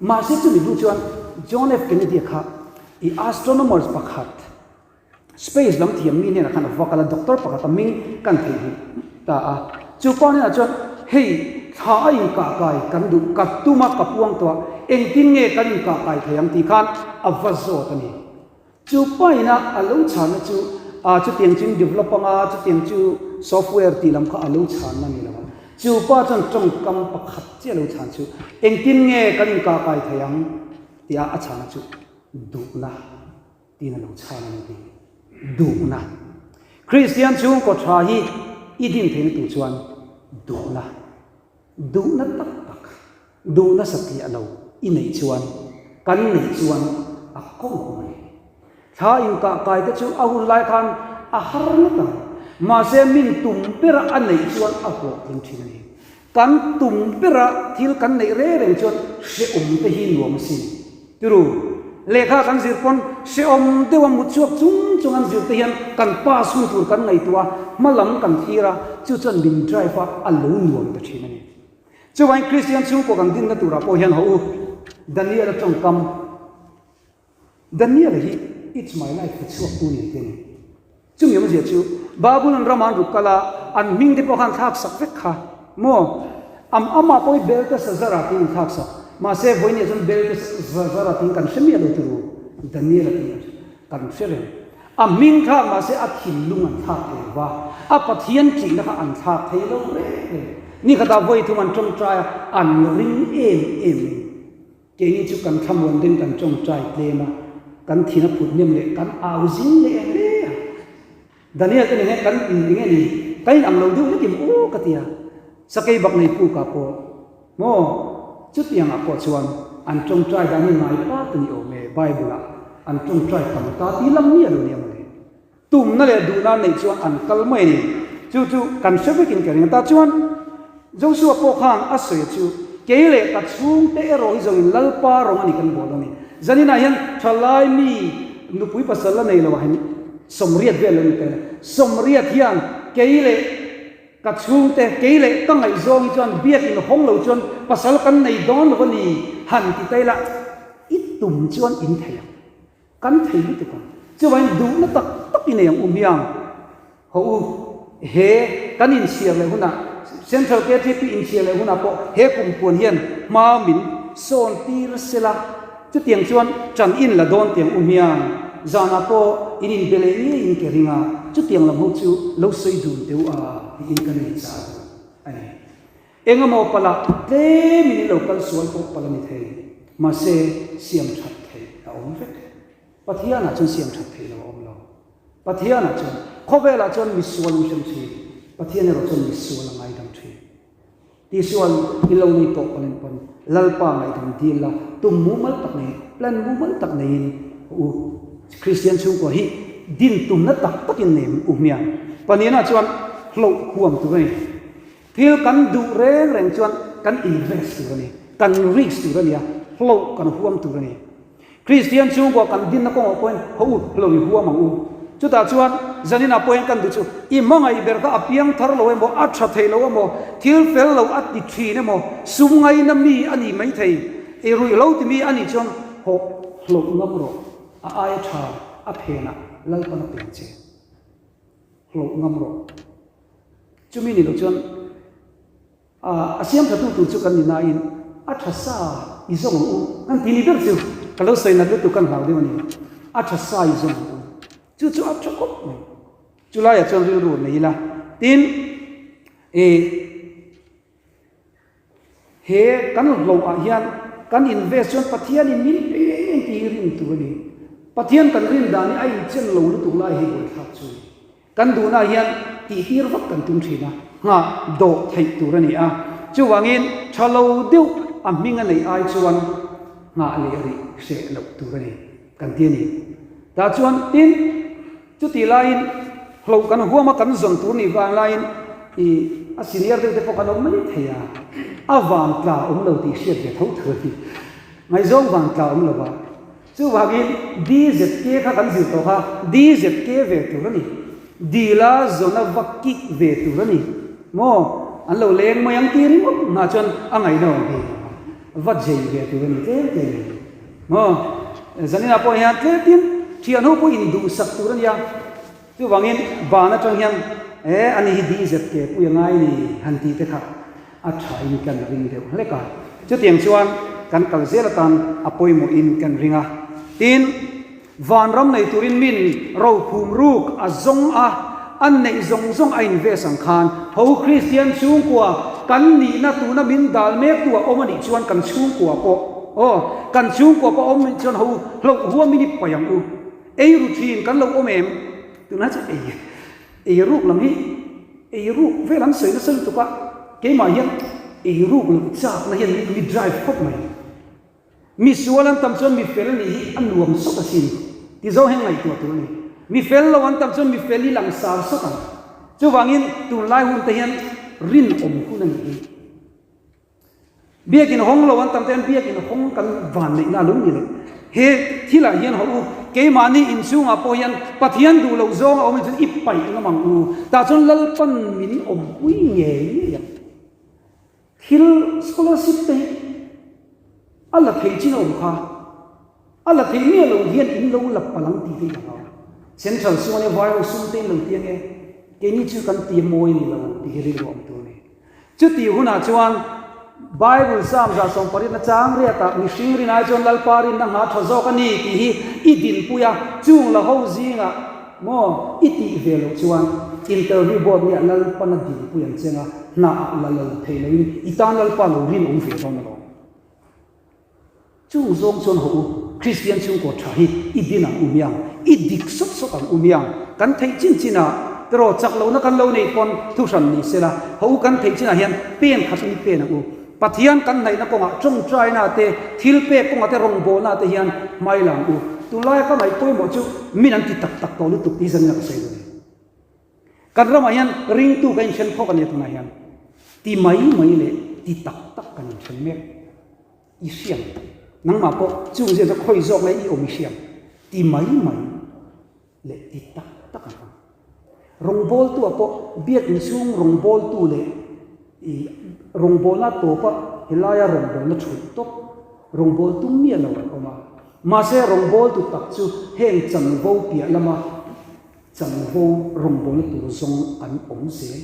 Mahse chumi hnu chuan John F Kennedy-a kha i astronomers pakhat Space lam thiam mi hnenah khan a va kal a, doctor pakhat a hming kan theihnghilh ta a. Chu pa hnenah chuan, Hei, thla a inkah kai kan duh, ka tum a, ka puang tawh a, engtin nge kan inkah kai thei ang tih khan a va zawt a ni. Chu pa ina a lo chhanna chu, Ah, chutiang chu in develop anga, chutiang chu software tih lam kha a lo chhanna a ni lo a. Chu pa chuan tawngkam pakhat chiah a lo chhan chu, Engtin nge kan inkah kai thei ang? tia a chhanna chu, Duhna. Tiin a lo chhan a ni tih duhna. Kristian chhungkaw tha hi i din theihna tur chuan duhna, duhna tak tak, duhna satliah lo i neih chuan, kan neih chuan a kawng awm a ni. Thla inkah kai te chu a hun lai khan a har ngawt ang, mahse min tum bera a neih chuan a hlawhtling thin a ni. Kan tum bera thil kan neih reng reng chuan hrehawm te hi nuam asin. Tiru, lehkha kan zir pawn hrehawm deuha mut chhuak chung chung an zir te hian kan pass hun tur kan ngaihtuah a, hma lam kan thlir a, chu chuan min drive a, a lo nuam ta thin a ni. Chuvangin Kristian chhungkaw kan dinna turah pawh hian hawh u, Daniel-a tawngkam, Daniel hi It's my life ti chhuak tu ni te ni. Chumi awmzia chu Babylon rama an ruk kal a, an hming te pawh khan thlak sak vek kha maw? Am amah pawh hi Belteshazzar-a tiin an thlak sak. Mahse vawinia chuan Belteshazzar-a tiin kan hre miah lo turu Daniel-a tiin kan hre reng. A hming thlak mahse a thinlung an thlak thei lo va, a Pathian ṭihna kha an thlak thei lo reng reng. Nikhatah vawi thum an ṭawngṭai a, an ring em em mai. Keini chu kan thlamuan ding kan tawngtai tlem a, kan thin a phut hnem leh kan au zing leh hle a. Daniel te nen hian kan in eng nge ni, kan in ang lo deuh hlekin aw ka ti a, sakei bak nei puk ah pawh maw chutiang ah pawh chuan an tawngtai dan hi ngai pat a ni awm e, Bible ah an tawngtai tam ta tih lam miah lo nia mawle. Tumna leh duhna neih chuan an kal mai a ni. Chu chu kan hre vekin ka ring a. Tah chuan Joshua pawh khan a sawi chu, Kei leh ka chhungte erawh hi zawngin Lalpa rawng a ni kan bawl a ni. Zaninah hian thalai mi nupui pasal la nei lo ah hian sawmriat vel lo ni ta ila. Sawmriat hian kei leh ka chhungte, kei leh ka ngaihzawng hi chuan biakin hawng lo chuan pasal kan nei dawn lo a ni han ti ta ila, i tum chuan in thei ang. Kan thei lutuk ang. Chuvangin duhna tak tak i nei ang u hmiang. Haw u, he kan inchhiar leh hunah, Central KTP inchhiar leh hunah pawh he kum puan hian hma min sawn tir sela, chutiang chuan ṭan in la dawn tiang u hmiang. Zanah pawh in inbe leh ngeiin ke ring a, chutiang lam ho chu lo sawi dun teh u a tiin ka nei chah duh a ni. Engemaw palh tlemin i lo kal sual pawh palh a ni thei, mahse siam that theih a awm vek. Pathianah chuan siam that theih lo a awm lo. Pathianah chuan, khawvelah chuan misual an hrem thin, Pathian erawh chuan misual a ngaidam thin. Tisual i lo nei tawh palh in pawn Lalpa ngaihdam dil la, tum mumal tak nei, plan mumal tak neiin u Kristian chhungkua hi din tumna tak takin nei u hmiang. Panianah chuan hlauh huam tur a ni. Thil kan duh reng reng chuan kan invest tur a ni, kan risk tur a ni a, hlauh kan huam tur a ni. Kristian chhungkua kan dinna kawngah pawhin haw u, hlauh i huam ang u. Chutah chuan zaninah pawh hian kan duh chu i hmangaih ber kha a piang thar lo emaw, a tha thei lo emaw, thil fel lo a ti thin emaw, sum ngaina mi a nih mai thei, i ruih lo ti mi a nih chuan haw hlauh ngam rawh, a aia tha a phenah Lalpan a peng che. Hlauh ngam rawh. Chumi ni lo chuan a siam thatu tur chu kan ni nain a tha sa i zawng ang u kan ti ni ber chu ka lo sawi nat lutuk kan hlau deuh a ni. A tha sa i zawng ang u. Chu chu a tha khawp mai. Chu laiah chuan rilru nei ila. Tin, e He kan hlauh ah hian kan invest chuan Pathianin min pe em tih hi rin tur a ni. Pathian kan rin dan hi a inchen lo lutuk lai hi buaithlak chu a ni. Kan duhna hian tihtir vak kan tum thin a, nghah dawh theih tur a ni a. Chuvangin tha lo deuh a hming a neih ai chuan nghah leh rih hreh loh tur a ni kan ti a ni. Tah chuan tin, chutih laiin hloh kan huam a kan zawn tur nih vang laiin i a senior deuh te pawh kan awm mai thei a, a vang tla awm lo tih hriat ve tho tho a ni. Ngaihzawng vang tla awm lo va. Chuvangin DZK kha kan zir tawh kha DZK ve tur a ni. Dila zawna va kik ve tur a ni. Maw? An lo leng mai ang ti ringawt hna chuan a ngaihna awm thei lo a. Va jei ve tur a ni tlem tlem in. Maw? Zaninah pawh hian tletin thianho pawh induhsak tur a nia. Chuvangin ban atang hian e ani hi DZK pui a ngai ni han tih te kha a thain kan ring deuh hlek a. Chutiang chuan kan kal zel atan a pawimawhin kan ring a. Tin, vanram nei turin min rophum ruk a zawng a, an neih zawng zawng a invest ang khan ho Kristian chhungkua kan nihna tuna min dal mektu a awm a nih chuan kan chhungkua pawh aw kan chhungkua pawh a awm anih chuan ho hlauh huamin i paih ang u. Ei ru thin kan lo awm em? Tunlai chu ei ei ruk lam hi ei ruk vel an sawi nasa lutuk a, keimah hian ei ruk loh chakna hian mi drive khawp mai. Mi sual an tam chuan mi fel nih hi a nuam sawt asin ti zawng hian ngaihtuah tur a ni. Mi fel lo an tam chuan mi fel hi langsar sawt ang. Chuvangin tunlai hun te hian rinawm hun a nih hi. Biakin hawng lo an tam te hian biakin hawng kan van neihna a lo ni leh. He thilah hian hawh u, keimahni inchhungah pawh hian Pathian duh loh zawng a awm hi chuan i paih ngam ang u. Tah chuan Lalpan min awmpui ngei ngei ang. Thil scholarship te hi a la thei chin a awm kha. A la thei miah lo hian in lo la palh ang tih te i hlau. Central chuan e vai ho sum te in lo ti ange, keini chu kan ti mawi ni lo tih hi rilru awm tur a ni. Chutih hunah chuan Bible Psalm 180 na chang riatah mihring rin ai chuan Lalpa rinna nghah tha zawk a ni tih hi i dinpui a, chung la ho zingah maw i tih ve loh chuan interview board nia Lalpana dinpui an cheng a, hnaah la lo thei loin i tan Lalpa lo rinawm ve dawn alawm. Chung zawng chuan hawh u, Kristian chhungkaw tha hi i din ang u miang, i dik sawt sawt ang u miang. Kan theih chin chinah tiraw chak lohna kan lo neih pawn thuhran ni sela, hawh u kan theih chinah hian pen khat in i pen ang u. Pathian kan hnaihna kawngah tawngtaina te, thil pek kawngah te, rawngbawlna te hian hmai la ang u. Tunlaia ka ngaih pawimawh chu min an ti tak tak tawh lutuk tih zanin a ka sawi duh a ni. Kan ramah hian ringtu ka inthen phawk a nia tunah hian ti mai mai leh ti tak tak kan inthen mek. I hriam nangmah pawh chung zia chu khawi zawk nge i awm i hriam ti mai mai leh ti tak tak an awm. Rawngbawltu ah pawh biakin chhung rawngbawltu leh i rawngbawlna tawpa helaia rawngbawlna chhulh tawp rawngbawltu miah lo an awm a. Mahse rawngbawltu tak chu heng chanvo piah lama Chanvo rawngbawlna tur zawng an awm zel.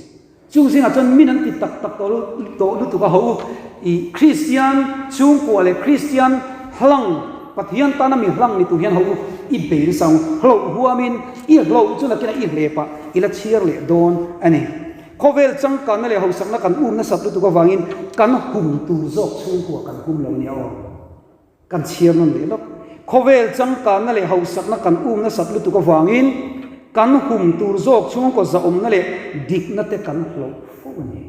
Chung zingah chuan min an ti tak tak tawh tawh lutuk a ho u. I Kristian chhungkua leh Kristian hlang, Pathian tana mi hlang ni tur hian ho u i bei nasa ang u. Hloh huamin i hloh chu nakinah i hlepah i la chhiar leh dawn a ni. Khawvel changkanna leh hausakna kan um nasat lutuk avangin kan hum tur zawk chhungkua kan hum lo nia aw. Kan chhiar nawn leh lawk. Khawvel changkanna leh hausakna kan um nasat lutuk avangin kan hum tur zawk chhungkaw zahawmna leh dikna te kan hlauh fo a ni.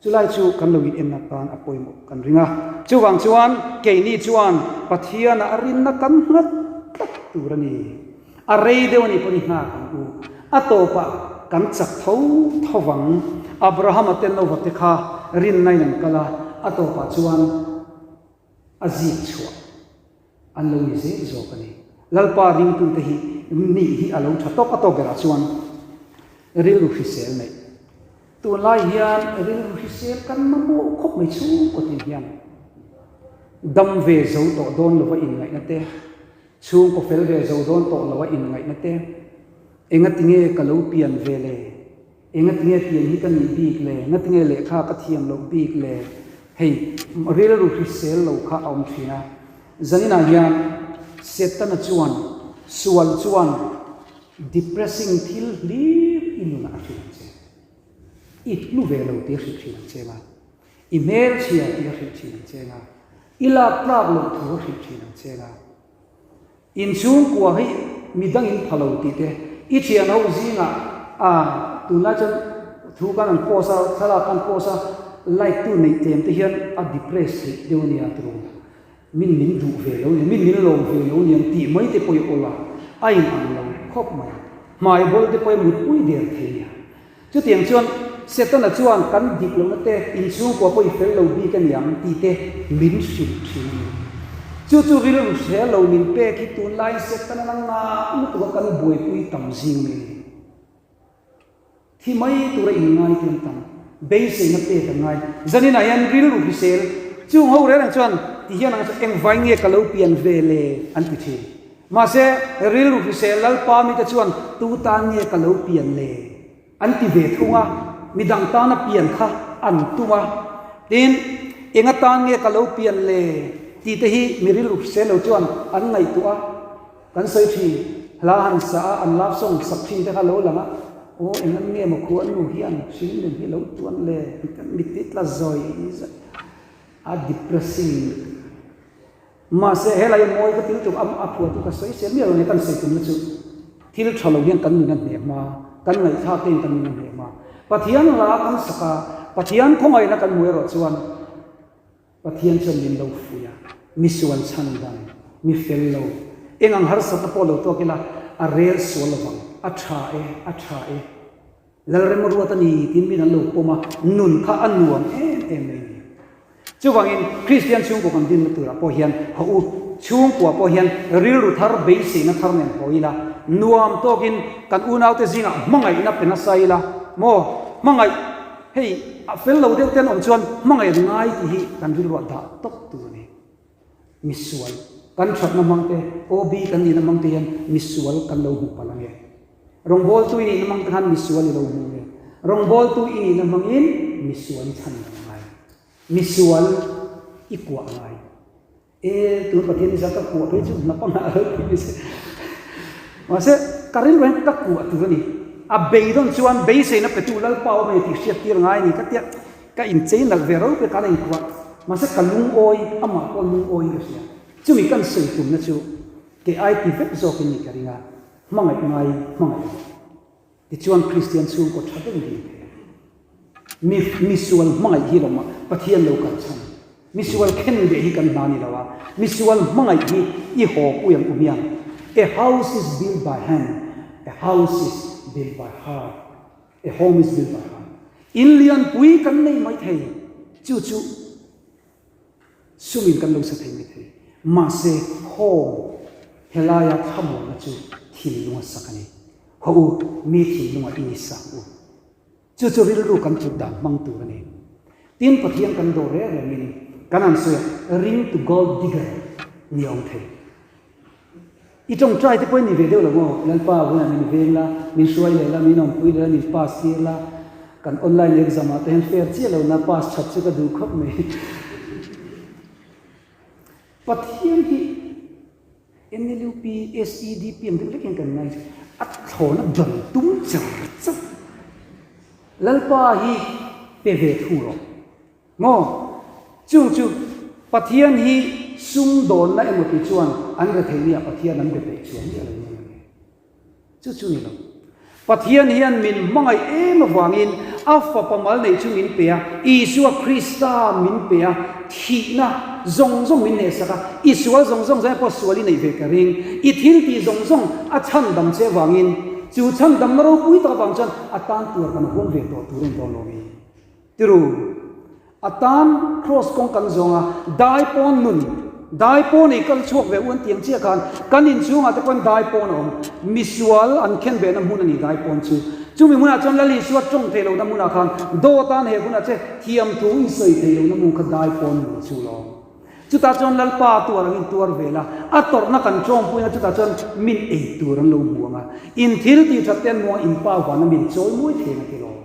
Chulai chu kan lo in en atan a pawimawh kan ring a. Chuvang chuan keini chuan Pathianah a rinna kan nghat tlat tur a ni. A rei deuh a nih pawhin i nghak ang u. A tawpah kan chak tho tho vang. Abrahama te Nova te kha rinna in an kal a, a tawpah chuan a zik chhuah an lo ni zel zawk a ni. Lalpa ringtute hi nih hi a lo tha tawk a tawk berah chuan rilru hrisel neih. Tunlai hian rilru hrisel kan mamawh khawp mai chhungkaw tin hian dam ve zo tawh dawn lova inngaihna te, chhungkaw fel ve zo dawn tawh lova inngaihna te, engatinge ka lo pian ve le? Engatinge pian hi ka nih bik le? Ngatinge lehkha ka thiam loh bik le? Hei, rilru hrisel lo kha a awm thin a. Zaninah hian Setana chuan, sual chuan depressing thil hlir i nunah a hrilh ang che. I hlu ve lo tih a hrilh thin ang che nga. I hmelchhia tih a hrilh thin ang che nga. I lak tlak loh thu a hrilh thin ang che nga. Inchhungkua hi midang in pha lo tih te, i thian ho zingah a tunlai chuan thu kan an post a, thlalak kan post a, like tu neih tlem te hian a depress theih deuh a nia turu. Min min duh ve lo nia, min min lawm ve lo niang tih mai te pawh i awl a, a in ang lo khawp mai. Hmai bawl te pawh i mutpui der thei nia. Chutiang chuan Setana chuan kan dik lohna te, inchhungkua pawh i fel lo bik a niang tih te min hrilh thin a ni. Chu chu rilru hre lo min pek hi tunlaiin Setana la ngah lutuk a kan buaipui tam zing mai a ni. Thi mai tura inngai te an tam, beiseina pek an ngai. Zaninah hian rilru hrisel chung ho reng reng chuan ti hian ang chu engvai nge ka lo pian ve le an ti thin. Mahse, rilru hrisel Lalpa mite chuan tu tan nge ka lo pian le? an ti ve thung a, midang tana pian kha an tum a. Tin, eng atan nge ka lo pian le? tih te hi mi rilru hrisel lo chuan an ngaihtuah a, kan sawi thin. Hla han sa a, an love song sak thin te kha lo lang a, Aw, eng an nge maw khuan nu hian hringnun hi lo tuan le? Mittui tla zawi zawi a, depressing. Mahse, helai mawi ka til tuk a, a phuah chu ka sawi sel miah lo nia, kan sawi tumna chu thil tha lo hian kan nun a hneh hma, kan ngaihthlak te hian kan nun a hneh hma. Pathian hla kan sak a, Pathian khawngaihna kan hmu erawh chuan Pathian chuan min lo fuih a, mi sual chhan dan, mi fel lo, eng ang harsatna pawh lo tawk ila a rel sual lovang, a tha e, a tha e. Lalrem ruat a ni tiin min an lo pawm a, nun kha a nuam em em mai a ni. Chuvangin Kristian chhungkua kan dinna turah pawh hian haw u, chhungkua pawh hian rilru thar, beiseina thar nen haw ila, nuam tawkin kan unaute zingah hmangaihna pe nasa ila maw? Hmangaih, hei a fel lo deuh te an awm chuan hmangaih an ngai tih hi kan rilruah dah tawp tur a ni. Misual, kan thatna hmang te, OB kan nihna hmang te hian misual kan lo hmu palh ang e. Rawngbawltu i nihna hmang te khan misual i lo hmu nge? Rawngbawltu i nihna hmangin misual i chhan lo ngai. Misual i kuah ngai. E, tun Pathian ni zan ka kuah phei chu hnap a ngah lo tih ni se. Mahse, ka rilru hian ka kuah tur a ni. A beidawn chuan beiseina petu Lalpa awm a ni tih hriat tir ngai a ni ka tia. Ka inchei nalh ve ro pek a, a inkuah. Mahse, ka lungawi, amah pawh lungawiin ka hria. Chumi kan sawi tumna chu kei ai ti vek zawkin ni ka ring a. Hmangaih ngai hmangaih lo. Tichuan Kristian chhungkaw tha deuh ding thei a. Mi misual hmangaih hi lawmah Pathian lo kal chhan. Misual khen beh hi kan hna ni lo a, misual hmangaih hi i haw pui ang u hmiang. A house is built by hand, a house is built by heart, a home is built by heart. In lianpui kan nei mai thei, chu chu Sumin kan lo sa thei mai thei. Mahse, home, helaia thlamuanna chu thinlunga sak a ni. Haw u, mi thinlunga i ni sak u. Chu chu rilru kan put dan hmang tur a ni. Tin, Pathian kan dawr reng rengin kan han sawi a, ring to gold digger ni awm thei. I tawngtai te pawh i ni ve deuh lo maw? Lalpa hunah min veng la, min hruai leh la, min awmpui leh la, min pass tir la. Kan online exam ah te hian fair chiah lo na pass that chu ka duh khawp mai. Pathian hi NLUP, SEDP ang deuh vek hian kan ngai a thlawn a dawn tum char char. Lalpa hi pe ve thung rawh. Maw? Chung chu Pathian hi sumdawnna emaw ti chuan an rethei nia Pathian an be peih chuang miah lo nia nge? Chu chu ni lo. Pathian hian min hmangaih em avangin a Fapa mal neih chu min pe a, Isua Krista min pe a, thihna zawng zawng min hnehsak a, i sual zawng zawng zai pawh sual i neih ve ka ring. I thil tih zawng zawng a chhandam che avangin, chu chhandamna ropui tak avang chuan a tan tuar kan huam ve tawh tur a ni dawn lo mi? Tiru, a tan Kraws kawng kan zawng a, dai pawn nun, dai pawn ei kal chhuak ve u an tiang chiah khan kan inchhungah te pawhin dai pawn a awm. Misual an khen behna hmun a ni dai pawn chu. Chumi hmunah chuan Lal Isua tawng theih lohna hmunah khan dawt-a'n he hunah che thiamthu i sawi theih lohna hmun kha dai pawn nun chu lawm. Chutah chuan Lalpa tuar angin tuar ve la, a tawrhna kan tawngpuina chutah chuan min ei tur an lo hmu ang a, in thil tih that te an hmu ang, in pa vana min chawi mawi thei ang a ti lawm.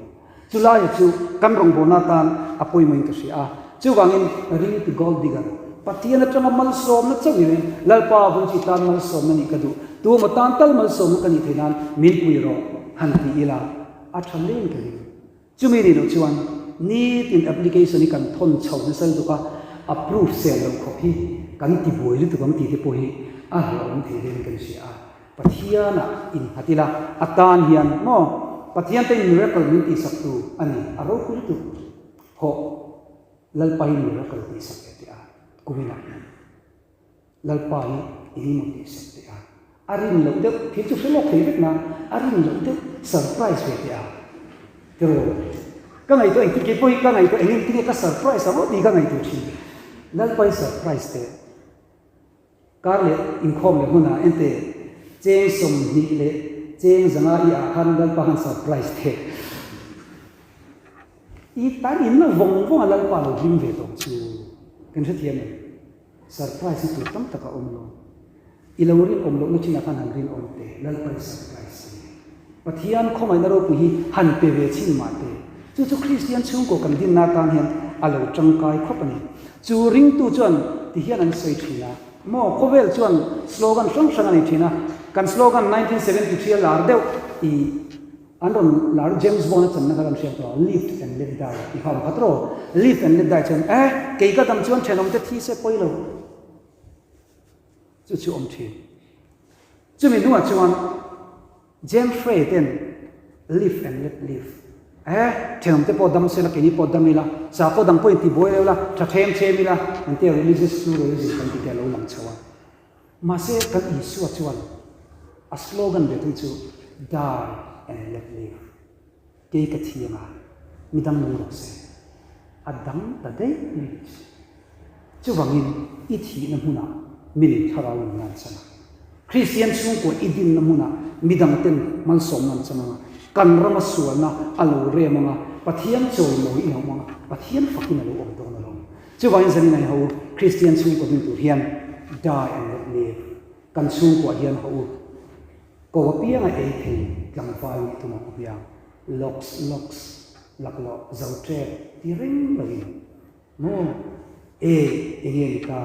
Chu laia chu kan rawngbawlna atan a pawimawhin ka hria a, chuvangin ring to gold digger, Pathian atanga malsawmna chauh ni reng, Lalpa vun chi tan malsawmna nih ka duh, tu emaw tan tal malsawmna ka nih theih nan min pui rawh han ti ila a tha hlein ka ring. Chumi nih loh chuan nitin application hi kan thawn chho nasa lutuk a, approve sel loh khawp hi. kan tibuai lutuk ang tih te pawh hi a hlauhawm thei deuhin kan hria a. Pathianah innghat ila a tan hian maw Pathian te in miracle min tihsaktu a ni, a ropui lutuk. Hawh, Lalpa hi miracle tihsak leh teh a, kuminah hian. Lalpa hi engemaw tihsak teh a, a rin loh deuh, thil chu hre lawk thei vek na, a rin loh deuh surprise ve teh a, tiraw? Ka ngaihtuah engtin kei pawh hi ka ngaihtuah engin tinge ka surprise ang aw tih ka ngaihtuah thin. Lalpa hi surprise teh. Kar leh inkhawm leh hmunah ente cheng 20 leh cheng 500 i ah khan Lalpa khan surprise teh. I tan inna vawng vawng a Lalpa lo hlim ve tawh chu kan hrethiam em? Surprise hi tur tam tak a awm lo. I lo rinawm lohna thinah khan han rinawm teh, Lalpa i surprise a ni. Pathian khawngaihna ropui hi han pe ve chin mah teh. Chu chu Kristian chhungkaw kan dinna atan hian a lo tangkai khawp a ni. Chu ringtu chuan ti hian an sawi thin a, maw khawvel chuan slogan hrang hrang a nei thin a, kan slogan 1973 a lar deuh i An rawn lar James Bond a channa kha kan hriat tawh a, Live and let die tih kha a awm khat rawh. Live and let die chuan eh kei ka dam chuan thenawmte thi se pawi lo. Chu chu awm thin. Chumi hnuah chuan James Frey ten live and let live eh thenawmte pawh dam se la keini pawh dam ila, sakhaw dang pawhin tibuai lo ila, tha them them ila an tia religious pluralism kan tih te a lo lang chho a. Mahse, kan Isua chuan a slogan ve thung chu Die and let live, Kei ka thiam a, midang nung rawh se, a dang ta daih mai a ti. Chuvangin i thihna hmunah min thlarau nunna an chang a, Kristian chhungkua i dinna hmunah midangten malsawmna an chang ang a, kan rama sualna a lo rem ang a, Pathian chawimawi in a awm ang a, Pathian fakin a lo awm dawn alawm. Chuvangin zanin ai ho u, Kristian chhungkaw din tur hian die and let live kan chhungkuah hian ho u, ko apianga ei thei tlangval nih tum ang u hmiang, lawks lawks laklawh zo tep ti reng loin maw e enge ni ta?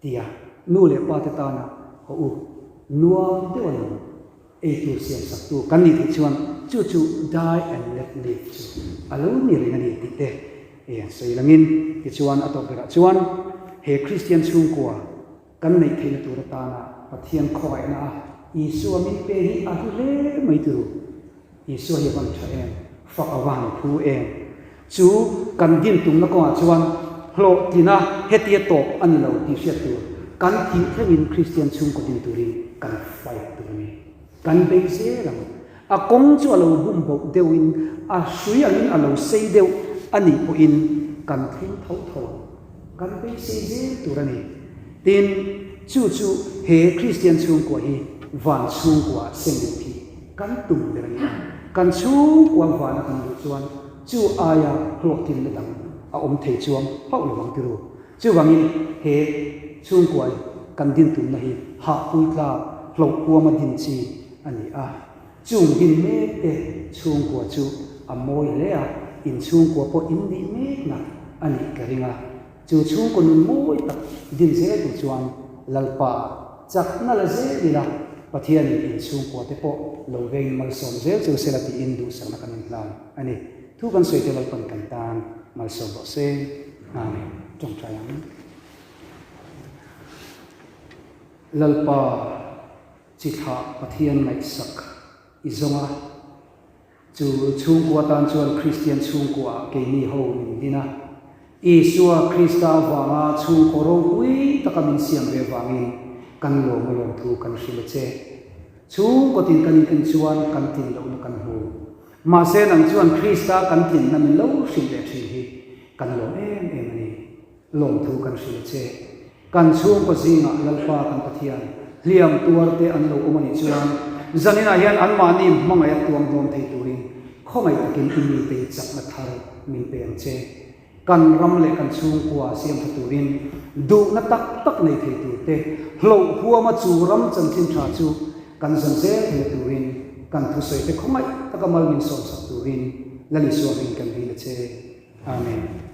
Tia nu leh pa te tana haw u nuam deuh a lo ei tur siam sak tu kan nih theih chuan chu chu die and let live chu a lo ni reng a ni tih te an sawi langin tichuan a tawp berah chuan he Kristian chhungkua kan neih theihna tur atana Pathian khawngaihna a Isua min pe hi a hlu hle mai turu. Isua hi a van tha em? Fak a van phu em? Chu kan din tumna kawngah chuan hlawhtlina hetia tawp a ni lo tih hriat tur kan thih thlengin Kristian chhungkaw din turin kan fight tur a ni. Kan bei zel ang. A kawng chu a lo bum boh deuhin a hrui angin a lo sei deuh a nih pawhin kan thleng tho tho ang. Kan beisei zel tur a ni. Tin, chu chu he Kristian chhungkua hi van chhungkua seng luh hi kan tum ber a ni a. Kan chhungkua vana kan luh chuan chu aia hlawhtlinna dang a awm thei chuang hauh lo ang tiru. Chuvangin he chhungkua kan din tumna hi hahpui tlak hlauhhuama din chi a ni a. Chung din mek te chhungkua chu a mawi hle a, in chhungkua pawh in nih mekna a nih ka ring a. Chu chhungkaw nun mawi tak din zel tur chuan Lalpa chakna la zel ila, Pathianin in chhungkua te pawh lo vengin malsawm zel chu sela tiin duhsakna kan inhlan a ni. Thu kan sawi te Lalpan kan tan malsawm rawh se. Amen. Tawngtai ang. Lalpa. Chi thlah Pathian ngaihsak i zawng a, chu chhungkua tan chuan Kristian chhungkuaah keini ho min din a. Isua Krista avanga chhungkaw ropui taka min siam ve vangin kan lawm a lawmthu kan hrilh a che. Chhungkaw tin kan in en chuan kan tlin lohna kan hmu. Mahse nang chuan Krista kan tlinna min lo hrilh leh thin hi kan lawm em em a ni. Lawmthu kan hrilh a che. Kan chhungkaw zingah Lalpa kan Pathian hliam tuar te an lo awm a nih chuan zaninah hian anmahni hmangaih a tuam hlawm thei turin khawngaih takin i mite i chakna thar min pe ang che. Kan ram leh kan chhungkua siam tha turin duhna tak tak nei thei tur te hloh huama chu ram chanchin tha chu kan zawn zel theihna turin kan thusawi te khawngaih taka mal min sawmsak turin Lal Isua hming kan dil a che. Amen.